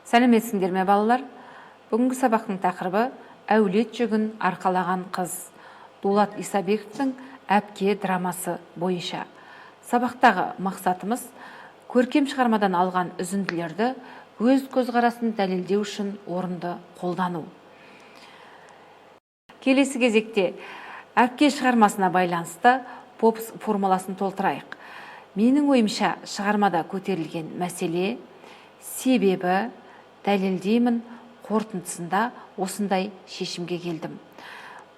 Сәлеметсіңдер ме, балалар? Бүгінгі сабақтың тақырыбы әулет жүгін арқалаған қыз. Дулат Исабековтің Әпке драмасы бойынша. Сабақтағы мақсатымыз көркем шығармадан алған үзінділерді өз көзқарасын дәлелдеу үшін орынды қолдану. Келесі кезекте Әпке шығармасына байланысты ПОПС формуласын толтырайық. Менің ойымша, шығармада көтерілген мәселе, себебі, дәлелдеймін, қорытындысында осындай шешімге келдім.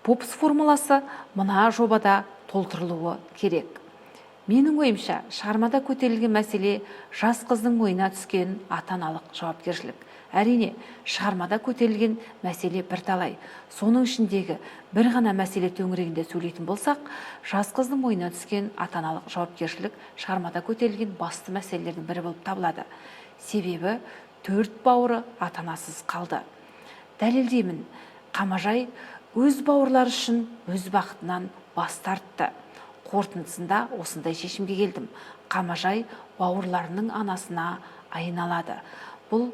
ПОПС формуласы мына жобада толтырылуы керек. Менің ойымша, шығармада көтерілген мәселе жас қыздың мойнына түскен ата-аналық жауапкершілік. Әрине, шығармада көтерілген мәселе бірталай. Соның ішіндегі бір ғана мәселе төңірегінде сөйлейтін болсақ, жас қыздың мойнына түскен ата-аналық жауапкершілік шығармада көтерілген басты мәселелердің бірі болып табылады. Себебі төрт бауыры ата-анасыз қалды. Дәлелдеймін, Қамажай өз бауырлары үшін өз бақытынан бас тартты. Қорытындысында осындай шешімге келдім. Қамажай бауырларының анасына айналады. Бұл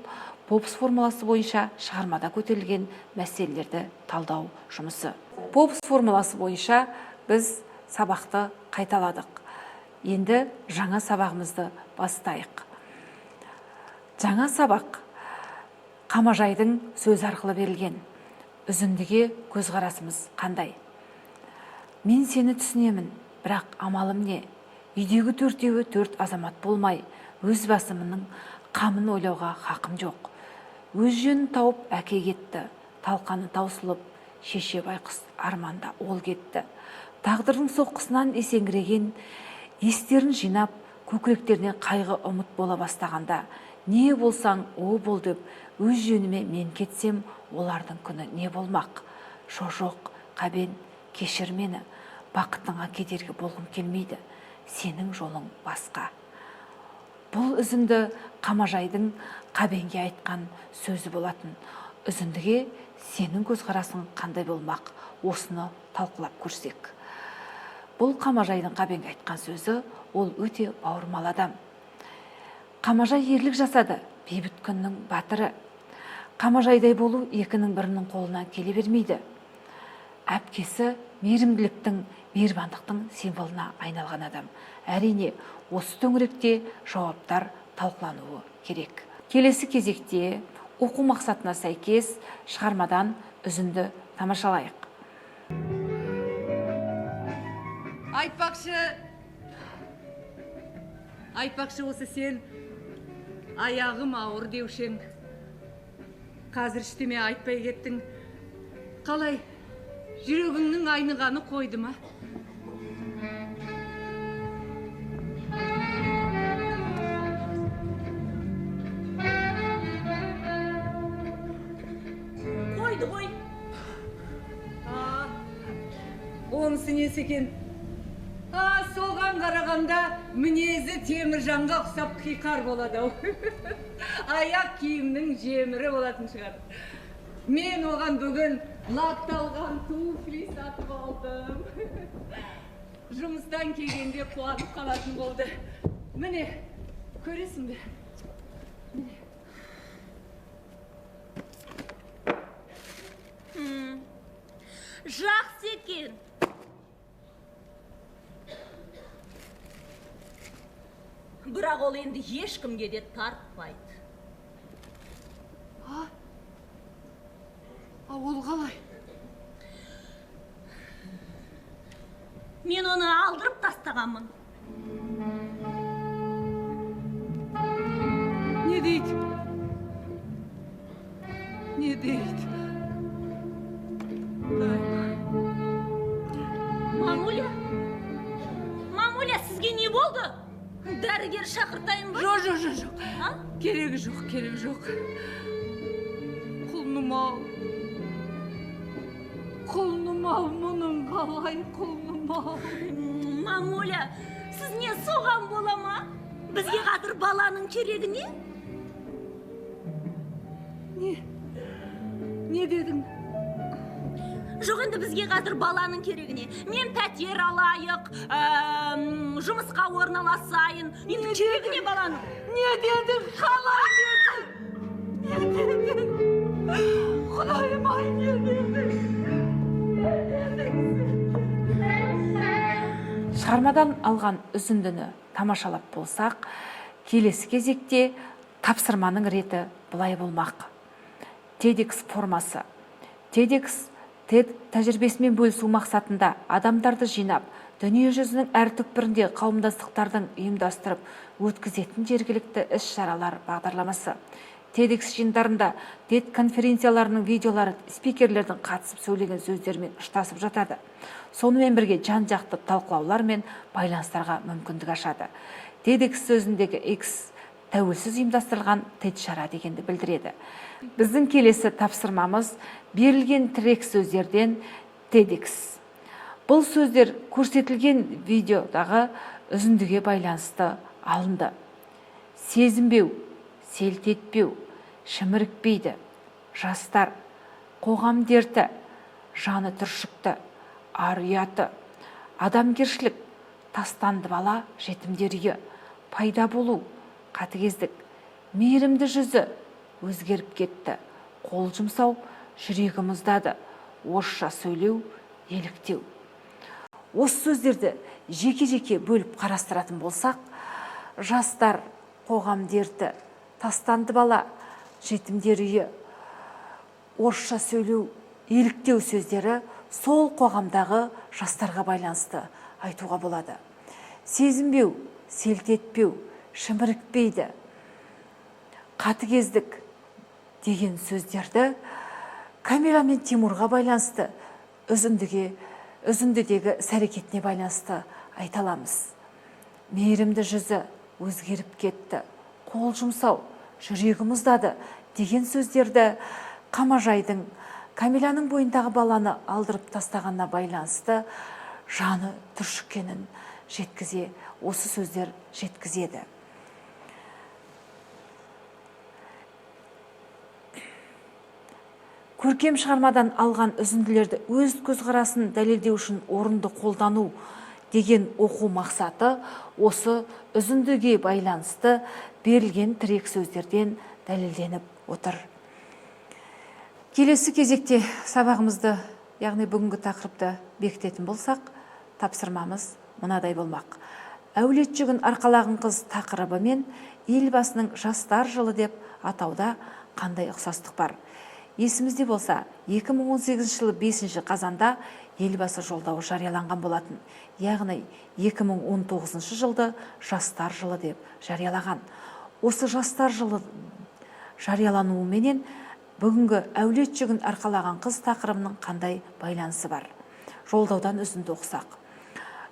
ПОПС формуласы бойынша шығармада көтерілген мәселелерді талдау жұмысы. ПОПС формуласы бойынша біз сабақты қайталадық. Енді жаңа сабағымызды бастайық. Жаңа сабақ Қамажайдың сөзі арқылы берілген. Үзіндіге көзқарасымыз қандай? Мен сені түсінемін, бірақ амалым не? Үйдегі төртеуі төрт азамат болмай, өз басымның қамын ойлауға хақым жоқ. Өз жөнін тауып әке кетті, талқаны таусылып, шеше байқұс арманда ол кетті. Тағдырдың соққысынан есеңгіреген, естерін жинап, көкіректерінен қайғы ұмыт бола бастағанда, не болсаң о бол деп өз жөніме мен кетсем, олардың күні не болмақ? Жоқ, Қабен, кешір мені, бақытыңа кедергі болғым келмейді, сенің жолың басқа. Бұл үзінді Қамажайдың Қабенге айтқан сөзі болатын. Үзіндіге сенің көзқарасың қандай болмақ, осыны талқылап көрсек. Бұл Қамажайдың Қабенге айтқан сөзі, ол өте бауырмал адам. Қамажай ерлік жасады, бейбіт күннің батыры. Қамажайдай болу екінің бірінің қолынан келе бермейді. Әпкесі мейірімділіктің, мейірбандықтың символына айналған адам. Әрине, осы төңіректе жауаптар талқылануы керек. Келесі кезекте оқу мақсатына сәйкес шығармадан үзінді тамашалайық. Айтпақшы осы сен аяғым ауыр деушең. Қазір ештеме айтпай кеттің. Қалай, жүрегіңнің айнығаны қойды ма? Қойды ғой. Онысы несі екен? Соған қарағанда мінезі Теміржанға ұқсап қиқар болады ау. Аяқ киімнің жемірі болатын шығар. Мен оған бүгін лакталған туфли сатып алдым. Жұмыстан келгенде қуанып қалатын болды. Міне, көресің бе? Міне. Жақсы екен. Бірақ ол енді ешкімге де тартпайды. А ол қалай? Мен оны алдырып тастағанмын. Не дейді? Не дейді? Мамуля? Мамуля, сізге не болды? Дәрігер шақыртайын ба? Жоқ, жоқ, жоқ, жоқ. Керегі жоқ, керегі жоқ. Құлыным ау. Құлыным ау, мұның қалай, құлыным ау. Мамуля, сіз не соған бола ма? Бізге қазір баланың керегі не? Не? Не дедің? Жоқ, енді бізге қазір баланың керегіне. Мен пәтер алайық, жұмысқа орналасайын. Енді керегіне баланың. Не дедің, қалай дедің? Не дедің? Құдайым ай, не дедің? Не дедің сен? Шығармадан алған үзіндіні тамашалап болсақ, келесі кезекте тапсырманың реті былай болмақ. TEDx формасы. TEDx TED тәжірибесімен бөлісу мақсатында адамдарды жинап, дүние жүзінің әр түкпірінде қауымдастықтардың ұйымдастырып өткізетін жергілікті іс-шаралар бағдарламасы. TEDx жиындарында TED конференцияларының видеолары спикерлердің қатысып сөйлеген сөздерімен ұштасып жатады. Сонымен бірге жан-жақты талқылаулар мен байланыстарға мүмкіндік ашады. TEDx сөзіндегі X тәуелсіз ұйымдастырылған TED шара дегенді білдіреді. Біздің келесі тапсырмамыз берілген тірек сөздерден TEDx. Бұл сөздер көрсетілген видеодағы үзіндіге байланысты алынды. Сезінбеу, селт етпеу, шімірікпейді, жастар, қоғам дерті, жаны түршікті, ар ұяты, адамгершілік, тастанды бала, жетімдер үйі, пайда болу, қатыгездік, мейірімді жүзі, өзгеріп кетті, қол жұмсау, жүрегі мұздады, орысша сөйлеу, еліктеу. Осы сөздерді жеке-жеке бөліп қарастыратын болсақ, жастар, қоғам дерті, тастанды бала, жетімдер үйі, орысша сөйлеу, еліктеу сөздері сол қоғамдағы жастарға байланысты айтуға болады. Сезінбеу, селт етпеу, шімірікпейді, қатыгездік деген сөздерді Камила мен Тимурға байланысты үзіндідегі іс-әрекетіне байланысты айта аламыз. Мейірімді жүзі, өзгеріп кетті, қол жұмсау, жүрегі мұздады деген сөздерді Қамажайдың Камиланың бойындағы баланы алдырып тастағанына байланысты жаны түршіккенін жеткізе, осы сөздер жеткізеді. Көркем шығармадан алған үзінділерді өз көзқарасын дәлелдеу үшін орынды қолдану деген оқу мақсаты осы үзіндіге байланысты берілген тірек сөздерден дәлелденіп отыр. Келесі кезекте сабағымызды, яғни бүгінгі тақырыпты бекітетін болсақ, тапсырмамыз мынадай болмақ. Әулет жүгін арқалаған қыз тақырыбымен Елбасының жастар жылы деп атауда қандай ұқсастық бар? Есімізде болса, 2018 жылы 5 қазанда Елбасы жолдауы жарияланған болатын. Яғни 2019 жылды жастар жылы деп жариялаған. Осы жастар жылы жариялануыменен бүгінгі әулет жүгін арқалаған қыз тақырыбының қандай байланысы бар? Жолдаудан үзінді оқысақ.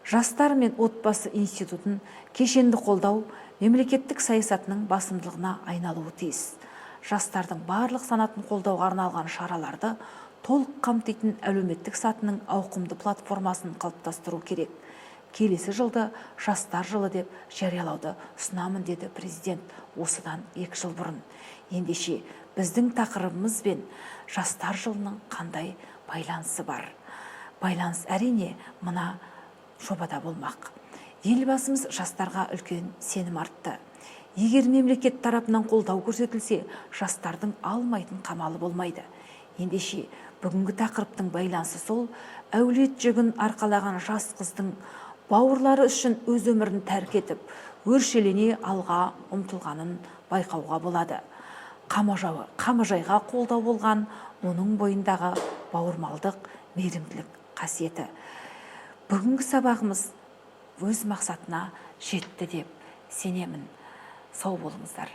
Жастар мен отбасы институтын кешенді қолдау мемлекеттік саясатының басымдылығына айналуы тиіс. Жастардың барлық санатын қолдауға арналған шараларды толық қамтитын әлеуметтік сатының ауқымды платформасын қалыптастыру керек. Келесі жылды жастар жылы деп жариялауды ұсынамын, деді президент осыдан 2 жыл бұрын. Ендеше біздің тақырыбымыз бен жастар жылының қандай байланысы бар? Байланыс әрине мына жобада болмақ. Елбасымыз жастарға үлкен сенім артты. Егер мемлекет тарапынан қолдау көрсетілсе, жастардың алмайтын қамалы болмайды. Ендеше бүгінгі тақырыптың байланысы сол әулет жүгін арқалаған жас қыздың бауырлары үшін өз өмірін тәрк етіп, өршелене алға ұмтылғанын байқауға болады. Қамажайға қолдау болған оның бойындағы бауырмалдық, мейірімділік қасиеті. Бүгінгі сабағымыз өз мақсатына жетті деп сенемін. Сау болыңыздар.